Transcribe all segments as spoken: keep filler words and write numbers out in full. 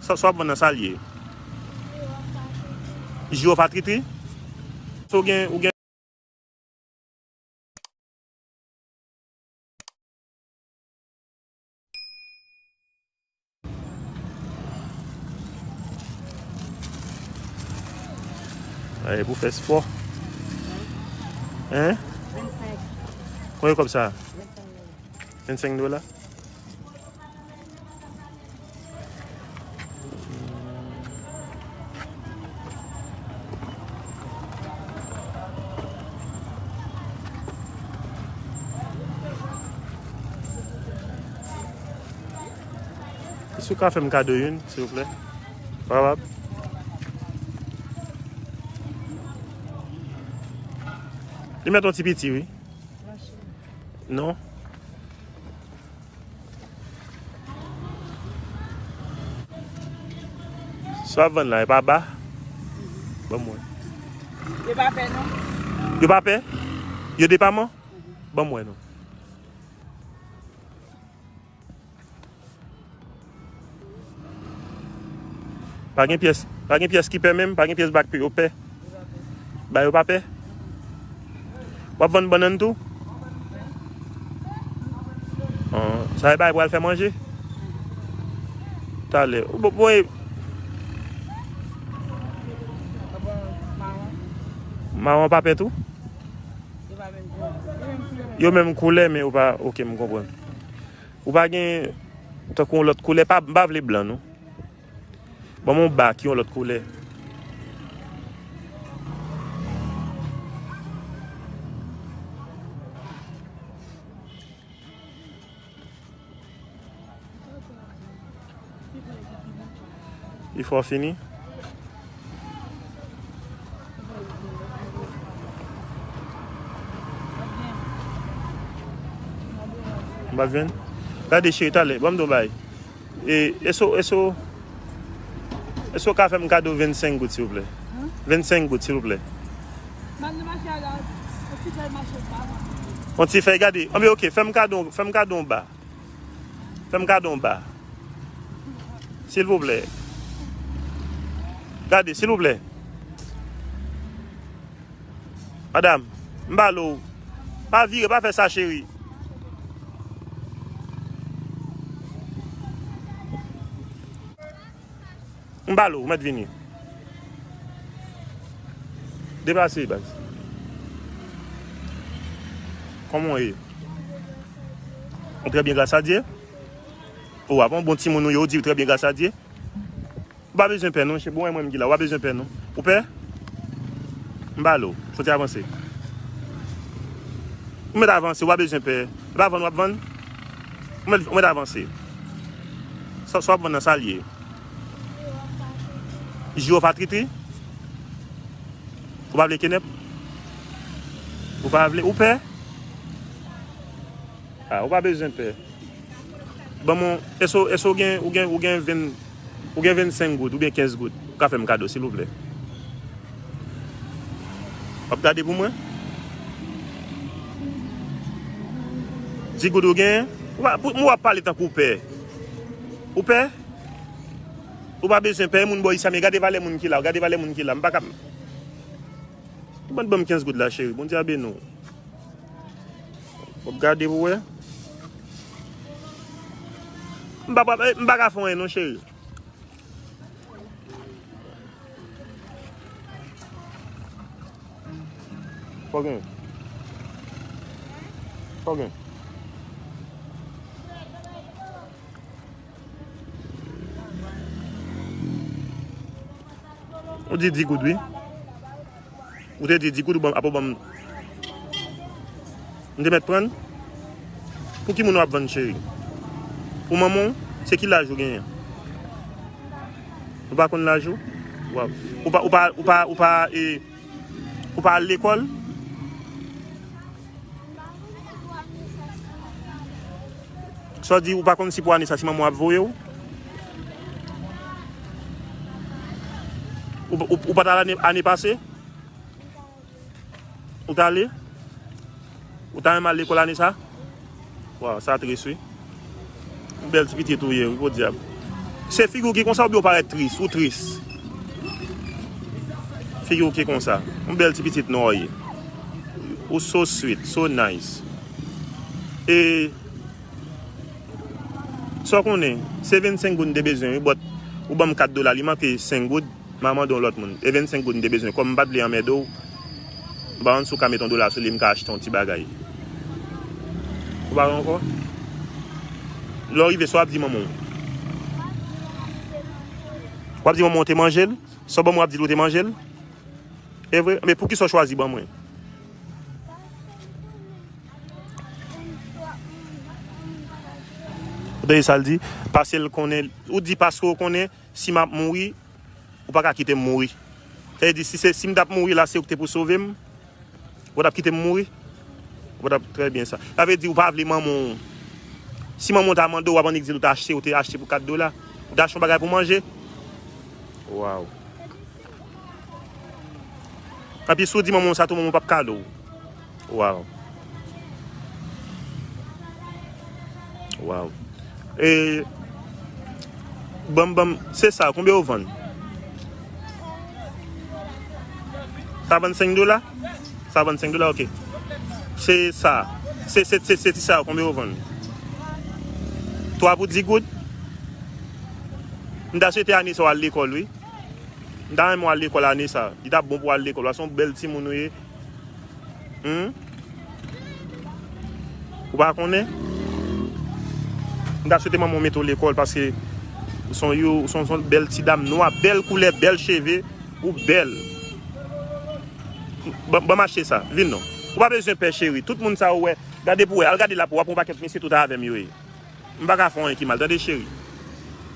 Sa, sa w ap vann nan, sa l ye? Jiwof a tritri? So, ou gen, ou gen Ay, pou fè spò. Hein? Vennsenk. Konbyen kòb sa? Vennsenk dola. Vennsenk dola? Si w ka fè m kado youn, silvouplè? Kapab? Li mèt yon ti piti, wi. Non? Sa w ap vann la, e pa ba? Ban m wè. Yo pa pè, non? Yo pa pè? Yo depaman? Ban m wè, non. Pa gen pyès, pa gen pyès ki pè menm, pa gen pyès ba k yo pè. Ba yo pa pè. W ap vann bannann tou? Ah, sa e bagay pral fè manje? Talè. Ou bon, bon, e mawon pa pè tou? Yo menm koulè, men yo pa, oke, m konprann. Ou pa gen tankou yon lòt koulè, pa, m pa vle blan, non. Ban m yon ba ki yon lòt koulè. Li fò fini. M pa jwenn. Gade, cheri, talè, ban m di w bagay. E, èske, èske, èske w ka fè m kado vennsenk goud, silvouplè? Vennsenk goud, silvouplè. M al nan mache a la, yon ti fèy mache pa mwen. Yon ti fèy, gade. Anben, oke, fè m kado, fè m kado yon ba. Fè m kado yon ba. Silvouplè. Gade, silvouplè. Madanm, m ba l ou. Pa vire, pa fè sa, cheri. M ba l ou, ou mèt vini. Deplase, baz. Kòman w ye? Ou trè byen, gras a Dye. Ou ap yon bon timoun ou ye, ou di trè byen, gras a Dye. Ou pa bezwen pè non, cheri, bon, mwen menm ki la, ou pa bezwen pè non. Ou pè? M ba l ou, soti avanse. Ou mèt avanse, ou pa bezwen pè. E pa vann w ap vann? Ou mèt, ou mèt avanse. Sa, sa w ap vann nan, sa l ye? Jiwof a tritri? Ou pa vle kenèp? Ou pa vle, ou pè? Ah, ou pa bezwen pè. Ban m yon, èske, èske ou gen, ou gen, ou gen ven, ou gen vennsenk goud oubyen kenz goud? Ou ka fè m kado, silvouplè? W ap gade pou mwen? Dis goud ou genyen? Ou pa, pou, ou ap pale tankou w pè. Ou pè? Ou pa bezwen pè, moun bò isi a, men gade valè moun ki la, gade valè moun ki la. M pa ka, ou mèt ban m kenz goud la, cheri. Bondye a beni w. W ap gade pou wè. M pa, pa, m pa ka fè anyen non, cheri. Sa w gen? Sa w gen? Ou di dis goud, wi. Ou te di dis goud, ou ban, apre w ban m. M te mèt pran l? Pou ki moun w ap vann, cheri? Pou manman w? Se ki laj ou genyen? Ou pa konn laj ou? Waw. Ou pa, ou pa, ou pa, ou pa, e, ou pa al lekòl? Sa w di, ou pa konn si pou ane sa, si manman w ap voye w? Ou, ou, ou pa t al ane, ane pase? Ou t ale? Ou ta renmen al lekòl ane sa? Waw, sa tris, wi. Yon bèl ti pitit ou ye, wi, podyab. Se figi w ki konsa oubyen w parèt tris? Ou tris. Figi w ki konsa. Yon bèl ti pitit nwa w ye. Ou so sweet, so nice. E sa w konnen, se vennsenk goud m te bezwen, wi, but ou ban m kat dola, li manke senk goud, m a mande yon lòt moun. E vennsenk goud m te bezwen. Kòm m pa t vle anmède w, m pa konn si w ka mete yon dola sou li, m ka achte yon ti bagay. Ou pa wè ankò? Lè w rive, sa w ap di manman w? W ap di manman w te manje l? Sa w ban mwen, w ap di l ou te manje l? E vre? Men poukisa w chwazi ban mwen? Ou tande sa l di? Paske l konnen, ou di paske w konnen, si m ap mouri, ou pa ka kite m mouri. Sa vle di, si se, si m t ap mouri la, se ou ki te pou sove m, ou t ap kite m mouri? Ou t ap, trè byen sa. Sa vle di, ou pa vle manman w. Si manman w ta mande w, w ap annik di l ou te achte, ou te achte pou kat dola. Ou te achte yon bagay pou manje. Waw. Anpi si w di manman w sa tou, manman w p ap kado w. Waw. Waw. E, banm, banm, se sa, konbyen yo vann? Sa vann senk dola? Sa vann senk dola, ok. Se sa. Se, se, se, se ti sa, konbyen yo vann? Twa pou dis goud? M ta swete ane sa w al lekòl, wi. M ta renmen w al lekòl ane sa. Li t ap bon pou w al lekòl. Paske yon bèl timoun ou ye. Hmm? Ou pa konnen? M ta swete manman w mete w lekòl paske ou se yon, ou se yon, se yon bèl ti dam nwa, bèl koulè, bèl cheve, ou bèl. Ban, ban m achte sa. Vin non. Ou pa bezwen pè, cheri. Tout moun sa ou wè, gade pou wè. Al gade la pou w ap yon pakèt mesye tout avè m yo ye. M pa ka fè w anyen ki mal, tande, cheri.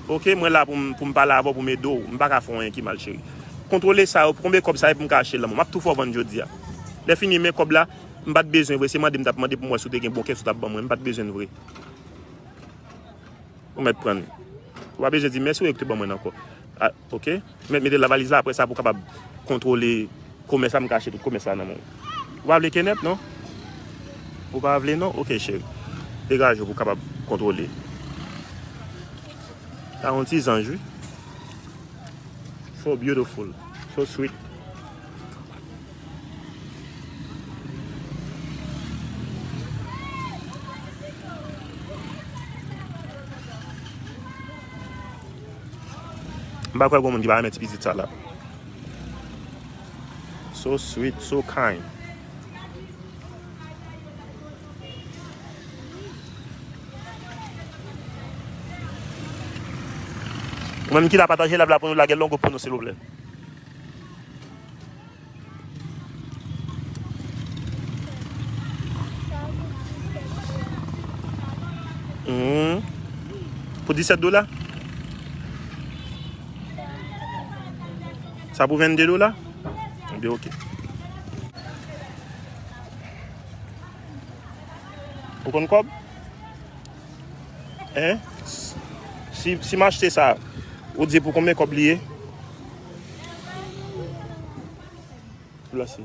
Ok, mwen la pou m, pou m pale avè w, pou m ede w. M pa ka fè w anyen ki mal, cheri. Kontwole sa yo, konbyen kòb sa ye pou m ka achte l nan men w? M ap tou fè w vann jodi a. Lè fini, men kòb la, m pa t bezwen vre, se mande m t ap mande pou m wè si w te gen bon kè, si w t ap ban mwen, m pa t bezwen l vre. Ou mèt pran l. Ou pa bezwen di mèsi, ou te ban mwen l ankò. Ah, ok. Mèt mete l nan valiz la, apre sa pou w kapab kontwole komès la, m ka achte tout komès la nan men w. Ou pa vle kenèp, non? Ou pa vle, non? Ok, cheri. Degaje w pou w kapab kontwole. Sa yon ti zanj, wi. So beautiful. So sweet. M pa kwè gen moun ki pa renmen ti pitit sa la. So sweet, so kind. Ou menm ki la, pataje live la pou nou, lage l nan gwoup pou nou, silvouplè. Hmm. Pou disèt dola? Sa pou vennde dola? Ebyen, ok. Ou konn kòb? Hein? Si, si m achte sa, ou di pou konbyen kòb li ye? Plase.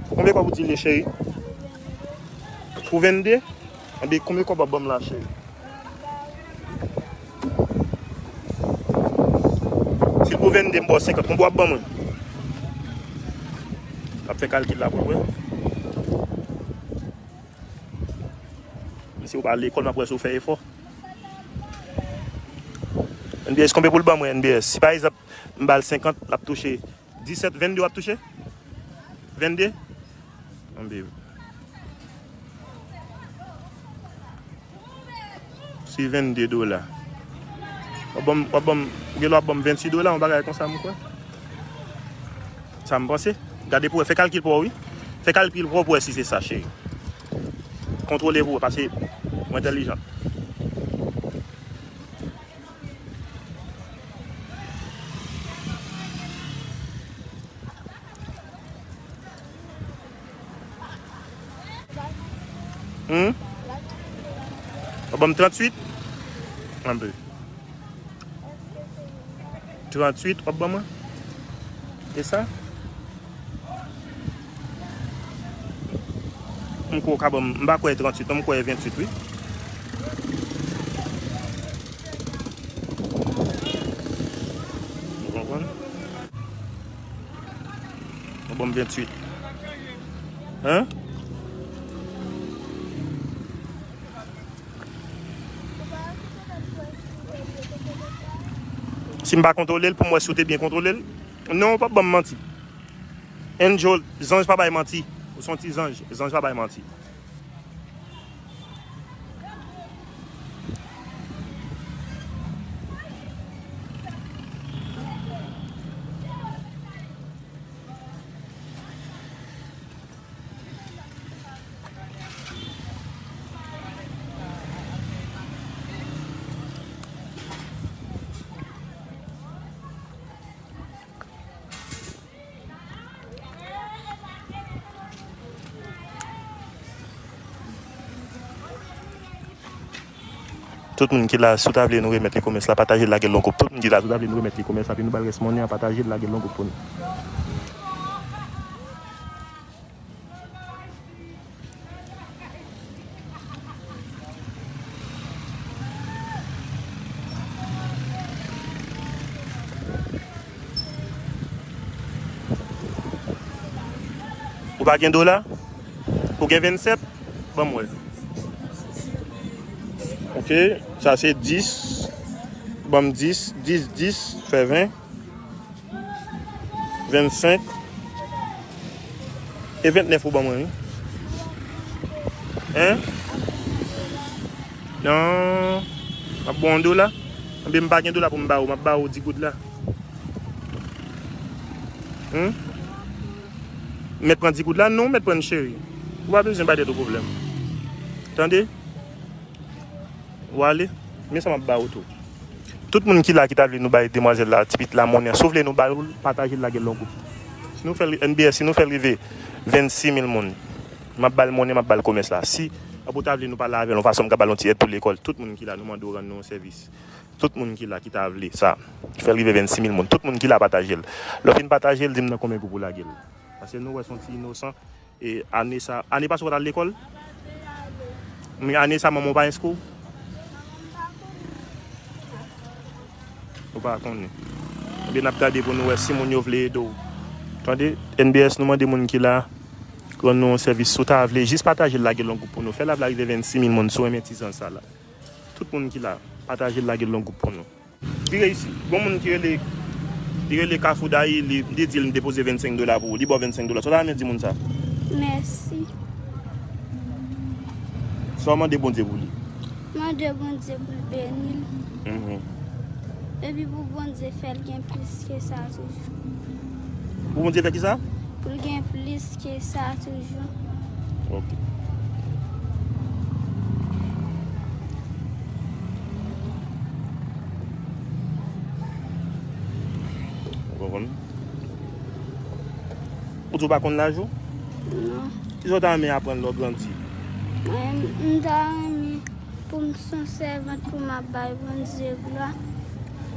Pou konbyen kòb ou di l ye, cheri? Pou vennde? Anben, konbyen kòb w ap ban m la, cheri? Si l pou vennde, m ba w senkant. Konbyen w ap ban mwen? L ap fè kalkil la pou l wè. Mesye, ou pa lekòl, m ap wè si w fè efò. N B S, konbyen pou l ban mwen, N B S? Si pa egzanp, m ba l senkant, l ap touche disèt, vennde w ap touche? Vennde? Anben. Si vennde dola. W ap ban m, w ap ban m, ou gen lè w ap ban m vennsis dola, yon bagay konsa, m kwè. Sa m panse. Gade pou wè, fè kalkil pou wè, wi. Fè kalkil pou wè, pou wè si se sa, cheri. Kontwole pou wè, paske ou entèlijan. Hmm? W ap ban m tranntuit? Anben. Tranntuit, w ap ban mwen? E sa? M kwè w ka ban m, m pa kwè e tranntuit non, m kwè e venntuit wi. Ou konprann? Ou ban m venntuit. Hein? Si m pa kontwole l, pou m wè si w te byen kontwole l. Non, w p ap ban m manti. Angel, zanj pa bay manti. Ou se yon ti zanj, zanj pa bay manti. Tout moun ki la, si w ta vle nou remèt li komès la, pataje l lage l yon gwoup. Tout moun ki la, si w ta vle nou remèt li komès la, epi nou ba l rès monnen an, pataje l lage l yon gwoup pou nou. Ou pa gen dola? Ou gen vennsèt? Ban m wè. Ok, sa se dis. Ban m dis, dis, dis, fè ven. Vennsenk. E ventnèf ou ban mwen, wi. Hein? Non. M ap ba w yon dola. Ebyen, m pa gen dola pou m ba ou. M ap ba ou di goud la. Hmm? Mèt pran di goud la? Non, mèt pran cheri. Ou pa bezwen bay tèt ou pwoblèm. Tande? Ou ale, men sa m ap ba ou tou. Tout moun ki la ki ta vle nou bay demwazèl la, ti pitit la monnen, si w vle nou ba l, pataje l lage l nan gwoup. Si nou fè l, N B S, si nou fè l rive vennsis mil moun, m ap ba l monnen, m ap ba l komès la. Si, anben w ta vle nou pale avè l yon fason m ka ba l yon ti èd pou lekòl, tout moun ki la, nou mande w rann nou yon sèvis. Tout moun ki la ki ta vle sa, fè l rive vennsis mil moun. Tout moun ki la pataje l. Lè w fin pataje l, di m nan konbyen gwoup ou lage l. Paske nou wè se yon ti inosan. E ane sa, ane pase w pa t al lekòl? Men ane sa manman w pa enskri w? Ou pa konnen. Ebyen n ap gade pou nou wè si moun yo vle ede w. Tande, N B S nou mande moun ki la, rann nou yon sèvis si w ta vle, jis pataje l lage l yon gwoup pou nou. Fè live la rive vennsis mil moun si w renmen ti zanj sa la. Tout moun ki la, pataje l lage l yon gwoup pou nou. Vire isi. Gon moun ki rele, li rele Kafou Dayi, li, li di l m depoze vennsenk dola pou ou. Li ba w vennsenk dola. Sa w ta renmen di moun sa? Mèsi. Sa w mande Bondye pou li? Mande Bondye pou l beni l. Mhm. Epi pou Bondye fè l gen plis ke sa toujou. Pou Bondye fè ki sa? Pou l gen plis ke sa toujou. Ok. Ou konprann? Ou di w pa konn laj ou? Non. Kisa w ta renmen aprann lè w grandi? Mwen, m ta renmen pou m se yon sèvant pou m ap bay Bondye glwa.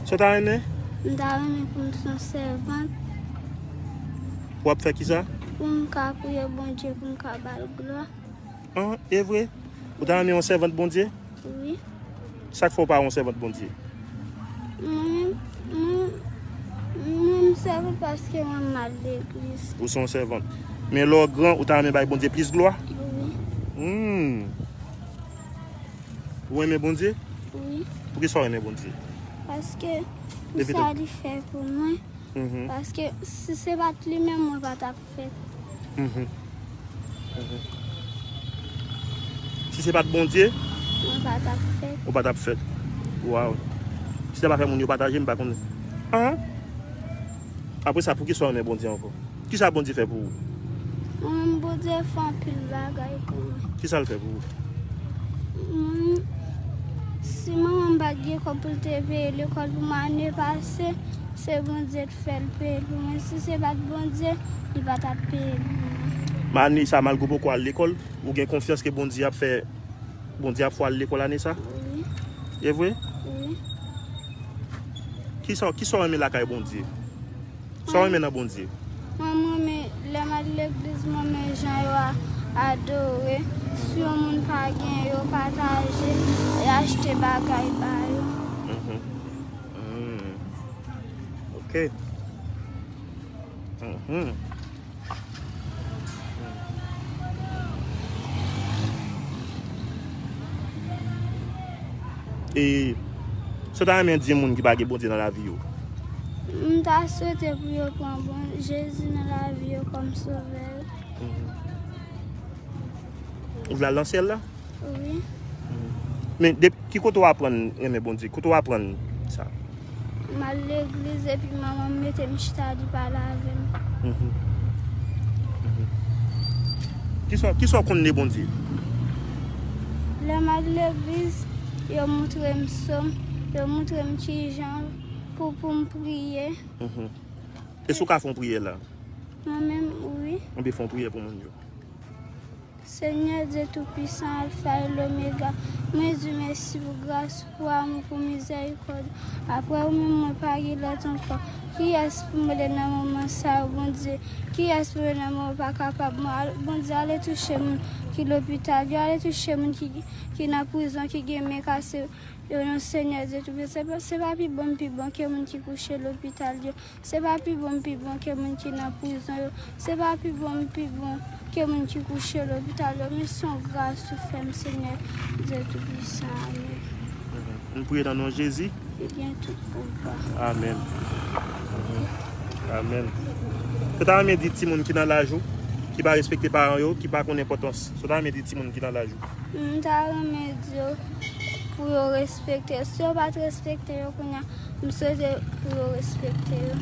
Sa w ta renmen? M ta renmen pou m se yon sèvant. Pou w ap fè kisa? Pou m ka priye Bondye, pou m ka ba l glwa. An, e vre? Ou ta renmen yon sèvant Bondye? Wi. Sa k fè w pa yon sèvant Bondye? Mwen, mwen, mwen, m sèvant paske mwen m al legliz. Ou se yon sèvant. Men lè w gran, ou ta renmen bay Bondye plis glwa? Wi. Hmm. Ou renmen Bondye? Wi. Poukisa w renmen Bondye? Paske pou sa li fè pou mwen. Mhm. Paske si se pa t li menm, mwen pa t ap fèt. Mhm. Mhm. Si se pa t Bondye, mwen pa t ap fèt. Ou pa t ap fèt. Waw. Si sa pa fè moun yo pataje, m pa konnen. An? Apre sa, poukisa w renmen Bondye ankò? Kisa Bondye fè pou ou? Mwen menm, Bondye fè anpil bagay pou mwen. Kisa l fè pou ou? Mwen, si manman m pa t gen kòb pou l te peye lekòl pou mwen ane pase, se Bondye k fè l peye l pou mwen. Si se pa t Bondye, li pa t ap peye l pou mwen. Men ane sa, malgre w poko al lekòl, ou gen konfyans ke Bondye ap fè, Bondye ap fè w al lekòl ane sa? Wi. E vre? Wi. Kisa, kisa w renmen lakay Bondye? Sa w renmen nan Bondye? Mwen, mwen renmen lè m al legliz, mwen renmen jan yo a-, Adore. Si yon moun pa gen yo, pataje e achte bagay ba yo. Mhm. Mm. Ok. Mhm. E sa w ta renmen di moun ki pa gen Bondye nan lavi yo? M ta swete pou yo pran bon Jezi nan lavi yo kòm sovè yo. Mhm. Ou vle al nan syèl la? Wi. Men de, ki kote w aprann renmen Bondye? Kote w aprann sa? M al legliz epi manman m mete m chita, li pale avè m. Mhm. Mhm. Kisa, kisa w konn de Bondye? Lè m al legliz, yo moutre m sòm, yo moutre m kijan pou, pou m priye. Mhm. Èske w ka fè yon priyè la? Mwen menm, wi. Anben, fè yon priyè pou moun yo. Senyè Dye Toupisan, Alfa e Lomega, mwen di w mèsi pou gras, pou amou, pou mizèrikòd. Apre ou menm, mwen pa gen lòt ankò. Kiyès pou m rele nan moman sa yo, Bondye? Kiyès pou m rele nan moman pa kapab? Mwen, al-, Bondye, ale touche moun ki lopital yo, ale touche moun ki, ki nan prizon, ki gen men kase yo, non, Senyè Dye Toupisan. Se pa, se pa pi bon m pi bon ke moun ki kouche lopital yo. Se pa pi bon m pi bon ke moun ki nan prizon yo. Se pa pi bon m pi bon ke moun ki kouche lopital yo. Men se yon gras ou fè m, Senyè Dye Toupisan. Amèn. Nou priye nan non Jezi. Li gen tout pouvwa. Amèn. Amèn. Sa w ta renmen di timoun ki nan laj ou, ki pa respekte paran yo, ki pa konn enpòtans? Sa w ta renmen di timoun ki nan laj ou? M ta renmen di yo pou yo respekte. Si yo pa t respekte yo kounye a, m swete pou yo respekte yo.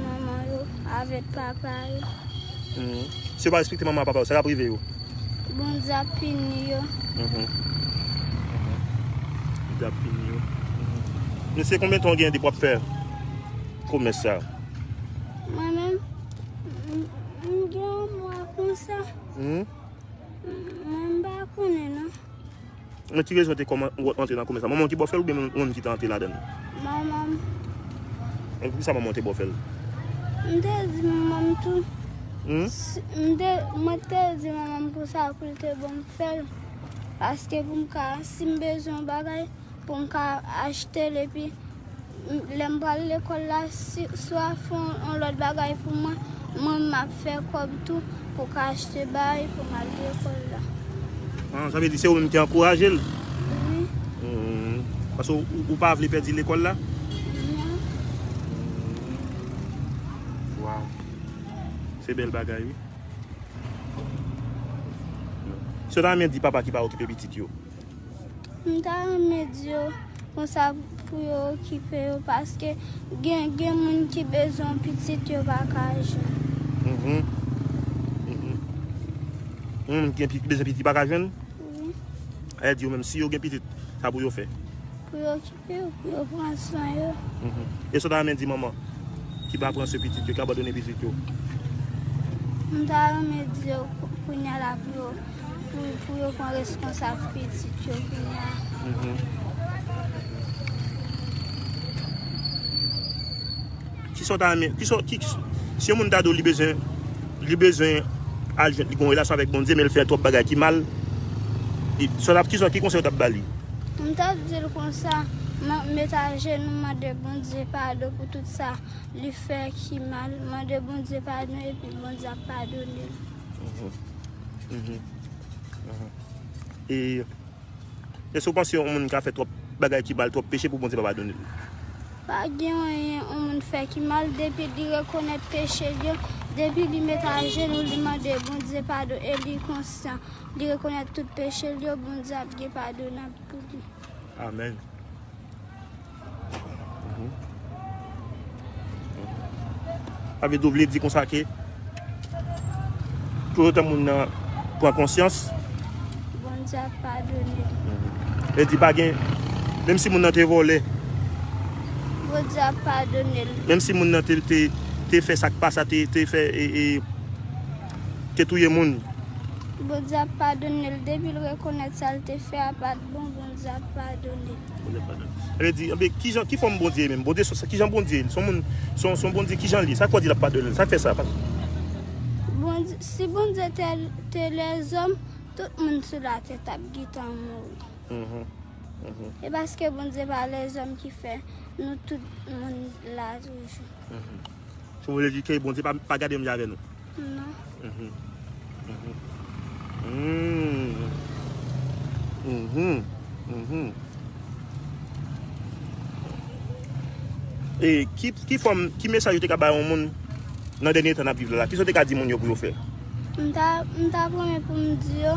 Manman yo avèk papa yo. Mhm. Si yo pa respekte manman ak papa yo, sa k ap rive yo? Bondye ap pini yo. Mhm. Bondye ap pini yo. Mhm. Men se konbyen tan w gen depi w ap fè komès sa? Mwen menm, m, m gen yon mwa konsa. Mhm. Mwen m pa konnen non. Men ki rezon te kòman w antre nan komès la? Manman w ki ba w fè l oubyen yon moun ki te antre ladan l? Manman m. E poukisa manman w te ba w fè l? M te di manman m tou. Hmm? Si, m te, mwen te di manman m pou sa pou l te ban m fè l. Paske pou m ka, si m bezwen yon bagay, pou m ka achte l epi m, lè m pral lekòl la, si, swa fè yon, yon lòt bagay pou mwen, mwen m ap fè kòb tou pou ka achte bagay pou m al lekòl la. Ah, sa vle di se ou menm ki ankouraje l? Wi. Hmm. Paske ou, ou pa vle pèdi lekòl la? Non. Waw. Se bèl bagay, wi. Si w ta renmen di papa ki pa okipe pitit yo? M ta renmen di yo konsa pou yo okipe yo, paske gen, gen moun ki bezwen pitit yo pa ka jwenn. Mhm. Mhm. Moun ki gen pi-, bezwen pitit pa ka jwenn? Wi. Sa vle di yo menm, si yo gen pitit, sa pou yo fè? Pou yo okipe yo, pou yo pran swen yo. Mhm. E sa w ta renmen di manman ki pa pran swen pitit yo, ki abandone pitit yo? M ta renmen di yo kou-, kounye a la pou yo, pou, pou yo pran responsab pitit yo kounye a. Mhm. Kisa w ta renmen, kisa, ki, si yon moun ta di w li bezwen, li bezwen al jwenn, li gen yon relasyon avèk Bondye, men l fè twòp bagay ki mal, e, sa w t ap, kisa, ki konsèy w t ap ba li? M t ap di l konsa, man-, met ajenou, mande Bondye padon pou tout sa li fè ki mal, mande Bondye padon epi Bondye ap padone l. Mhm. Mhm. Mhm. E èske w panse yon moun ka fè twòp bagay ki mal, twòp peche pou Bondye pa padone l? Pa gen anyen yon moun fè ki mal, depi li rekonèt peche l yo, depi li met ajenou, li mande Bondye padon e li konsyan, li rekonèt tout peche l yo, Bondye ap gen padonab pou li. Amèn. Mhm. Sa vle di, w vle di konsa ke touzotan moun nan pran konsyans. Bondye ap padone l. Mhm. Vle di pa gen, menm si moun nan te vòlè. Bondye ap padone l. Menm si moun nan te, te, te fè sa k pa sa, te, te fè, e, e, te touye moun. Bondye ap padone l. Depi l rekonèt sa l te fè a pa t bon, Bondye ap padone l. Bondye padone. Sa vle di, anben, kijan, ki fòm Bondye ye menm? Bondye, se, kijan Bondye ye? Se yon moun, se yon, se yon Bondye, kijan li ye? Sa k fè w di l ap padone l? Sa k fè sa? Bondye, si Bondye te, te lèzòm, tout moun sou latè t ap gentan mouri. Mhm. Mhm. E paske Bondye pa lèzòm ki fè nou tout moun la toujou. Mhm. Sa vle di ke Bondye pa, pa gade menm jan avè nou? Non. Mhm. Mhm. Mm. Mhm. Mhm. E ki, ki fòm, ki mesaj ou te ka bay yon moun nan dènye tan n ap viv la la? Kisa w te ka di moun yo pou yo fè? M ta, m ta pwomèt pou m di yo,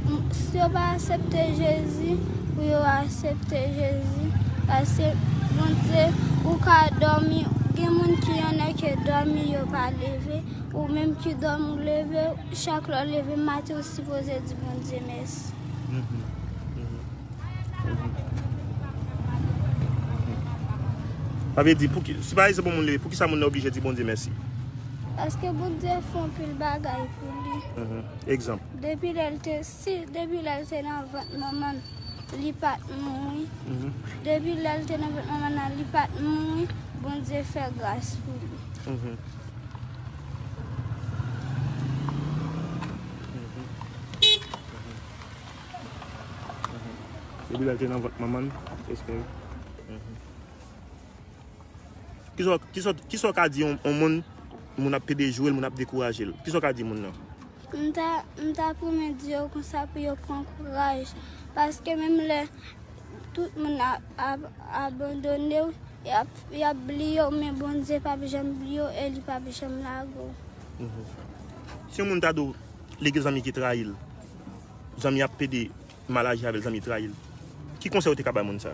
m- si yo pa aksepte Jezi, pou yo aksepte Jezi. Paske Bondye, ou ka dòmi, gen moun ki annèk dòmi, yo pa leve, ou menm ki dòmi, ou leve, chak lè w leve maten, ou sipoze di Bondye mèsi. Mhm. Mhm. Mhm. Sa vle di, pou ki, si pa egzanp, yon moun leve, pou ki sa moun nan oblije di Bondye mèsi? Paske Bondye fè anpil bagay pou li. Mhm. Egzanp. Depi lè l te, si, depi lè l te nan vant manman l, li pa t mouri. Mhm. Depi lè l te nan vant manman l, li pa t mouri, Bondye fè gras pou li. Mhm. Mhm. Mhm. Mhm. Depi lè l te nan vant manman l, espere. Mhm. Kisa, kisa, kisa w ka di yon, yon moun, moun ap pede joure l, moun ap dekouraje l? Kisa w ka di moun nan? M ta, m ta premye di yo konsa pou yo pran kouraj. Paske menm lè tout moun a, a, abandone w, y ap, y ap bliye w, men Bondye p ap janm bliye w e li p ap janm lage w. Mhm. Si yon moun ta di w, li gen zanmi ki trayi l, zanmi ap pede mal aji avè l, zanmi trayi l. Ki konsèy ou te ka bay moun sa?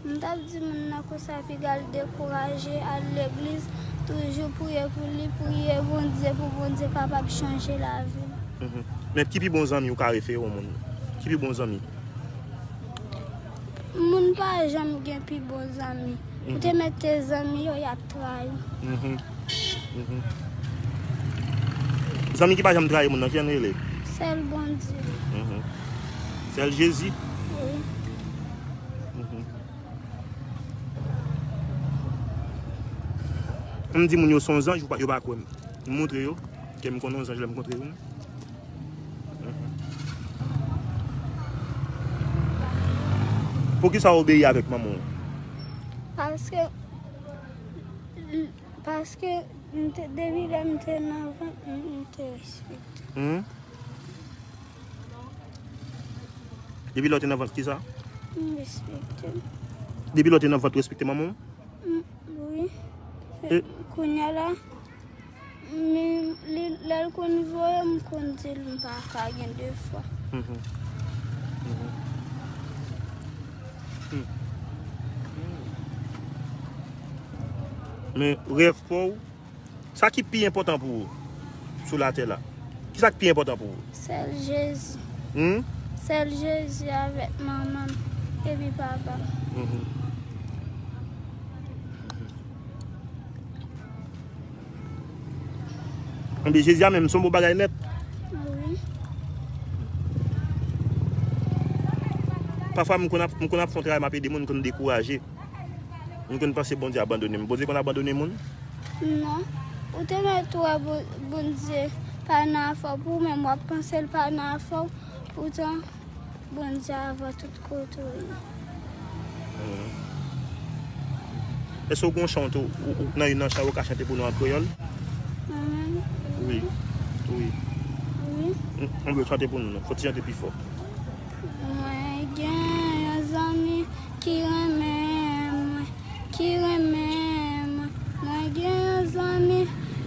M t ap di moun nan konsa piga l dekouraje, al legliz, toujou priye pou li, priye Bondye pou Bondye kapab chanje lavi l. Mhm. Men ki pi bon zanmi ou ka refere yon moun? Ki pi bon zanmi? Moun pa janm gen pi bon zanmi. Ou te mèt te zanmi yo, y ap trayi. Mhm. Mhm. Zanmi ki pa janm trayi moun nan, ki jan l rele? Sèl Bondye. Mhm. Sèl Jezi? Wi. Mhm. M di moun yo se yon zanj, yo pa, yo pa kwè m. M montre yo ke m konnen yon zanj lè m kontre youn. Poukisa w obeyi avèk manman w? Paske, paske m te, depi lè m te nan vant, m, m te respekte. Hmm? Depi lè w te nan vant, kisa? M respekte l. Depi lè w te nan vant, w respekte manman w? M, wi. E- Kounye a la, men li, lè l konn voye m, m konn di l m pa ka gen de fwa. Mhm. Mhm. Hmm. Men rèv pa w, sa ki pi enpòtan pou ou sou latè la? Kisa ki pi enpòtan pou ou? Sèl Jezi. Hmm? Sèl Jezi avèk manman m epi papa m. Mhm. Enben, Jezi a menm, se yon bon bagay nèt. Wi. Pafwa, m konn ap, m konn ap fè yon travay, m ap ede moun, m konn dekouraje. M konn panse Bondye abandone m. Bondye konn abandone moun? Non. Ou te mèt wè Bon-, Bondye pa nan afè w, pou ou menm w ap panse l pa nan afè w. Poutan, Bondye a wè tout kote w ye. Hmm. Èske w gen yon chan ou, ou, ou, nan youn nan chan ou ka chante pou nou an kreyòl? Mwen menm? Wi. Wi. Wi. Hmm, ann chante pou nou, non. Fò ti chante pi fò. Mwen gen yon zanmi ki renmen mwen, ki renmen mwen. Mwen gen yon zanmi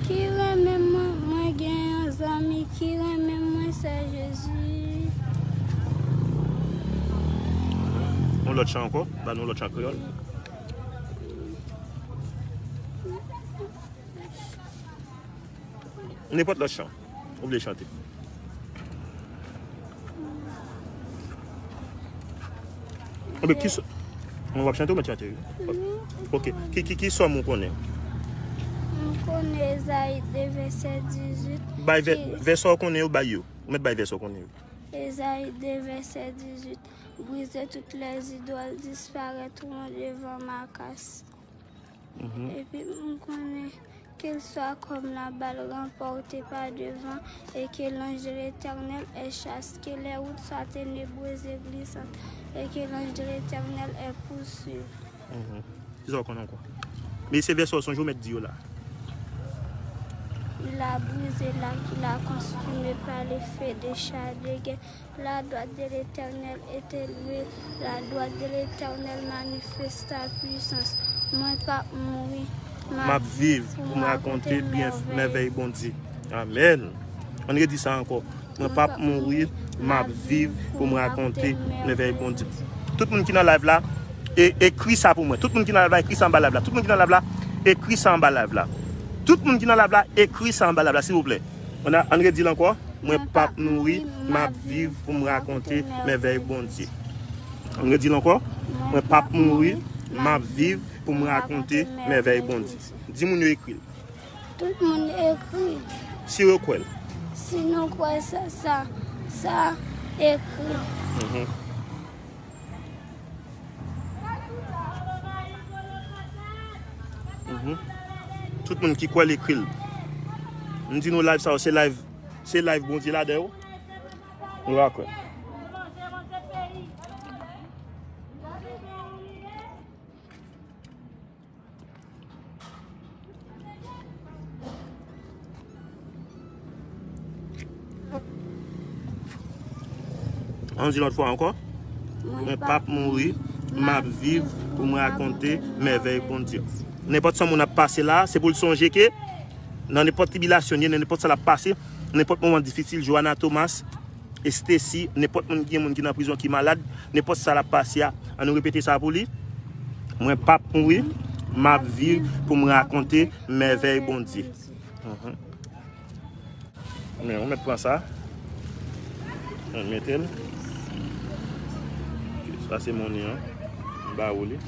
ki renmen mwen, mwen gen yon zanmi ki renmen mwen, se Jezi. Yon lòt chan ankò? Ba nou yon lòt chan kreyòl. Nenpòt lòt chan ou vle chante. Enben, ki sò-, w ap chante ou mèt chante, wi. Ok. Ki, ki, ki sòm ou konnen? M konnen Ezayi de vèsè dizuit. Bay vè-, ki vèsè w konnen yo, bay yo. Ou mèt bay vèsè w konnen yo. Ezayi de vèsè dizuit. Brisez toutes les idoles, disparaîtront devant ma face. Mhm. Epi m konnen Qu'il soit comme la balle remportée par devant, et que l'ange de l'Éternel ait chassé, que les routes soient ténébreuses et glissantes, et que l'ange de l'Éternel ait poursuivi. Mhm. Kisa w konn ankò? Men se vèsè w sonje w mèt di yo la. Il a brisé l'arc, il a consumé par le feu des chars de guerre. La droite de l'Éternel est élevée, la droite de l'Éternel manifeste sa puissance. Mwen p ap mouri, m ap viv pou m rakonte mèvèy Bondye. Amèn. Ann redi sa ankò. Mwen p ap mouri, m ap viv pou m rakonte mèvèy Bondye. Tout moun ki nan live la, e, ekri sa pou mwen. Tout moun ki nan live la, ekri sa anba live la. Tout moun ki nan live la, ekri sa anba live la. Tout moun ki nan live la, ekri sa anba live la, silvouplè. Ann, ann redi l ankò. Mwen p ap mouri, m ap viv pou m rakonte mèvèy Bondye. Ann redi l ankò. Mwen p ap mouri, m ap viv pou m rakonte mèvèy Bondye. Di moun yo ekri l. Tout moun ekri l. Si yo kwè l. Si nou kwè sa, sa, sa ekri l. Mhm. Mhm. Tout moun ki kwè l ekri l. M di nou live sa yo, se live, se live Bondye ladan yo. Nou va kwè. Ann di lòt fwa ankò. Mwen p ap mouri, m ap viv pou m rakonte mèvèy Bondye. Nenpòt sa moun ap pase la, se pou l sonje ke nan nenpòt tribilasyon, nan nenpòt sa l ap pase, nenpòt moman difisil, Joanna Thomas, Stacy, nenpòt moun ki gen moun ki nan prizon ki malad, nenpòt sa l ap pase a, ann nou repete sa pou li. Mwen p ap mouri, m ap viv pou m rakonte mèvèy Bondye. Mhm. Men, ou mèt pran sa. Men, mete l. Sa se monnen an. M ba ou li.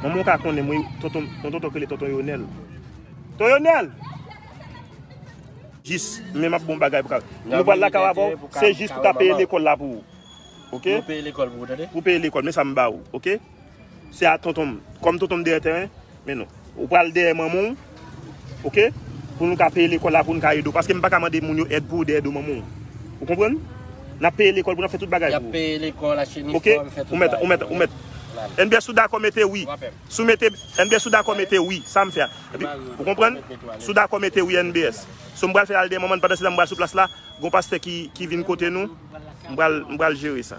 Manman w ka konnen mwen, tonton, yon tonton k rele tonton Yonèl. Tonton Yonèl! Jis, men m ap bon bagay pou ka. Nou pral lakay avè w, se jis pou ka peye lekòl la pou ou. Oke? Pou peye lekòl pou ou, tande? Pou peye lekòl, men sa m ba ou, oke? Se a tonton m. Kòm tonton m dèyè teren, men non. Ou pral dèyè manman w, oke? Pou nou ka peye lekòl la, pou nou ka ede w. Paske m pa ka mande moun yo èd pou ou dèyè do manman w. Ou konprann? N ap peye lekòl pou n ap fè tout bagay pou ou. Y ap peye lekòl, achte inifòm, fè tout bagay. Ou mèt, ou mèt, ou mèt. N B S ou dakò mete wi. Si w mete, N B S ou dakò mete wi, sa m fè a. Epi, ou konprann? Si w dakò mete wi N B S. So m pral fè al dèyè manman n, pandan se tan m pral sou plas la, gon pastè ki, ki vin kote nou, m pral, m pral jere sa.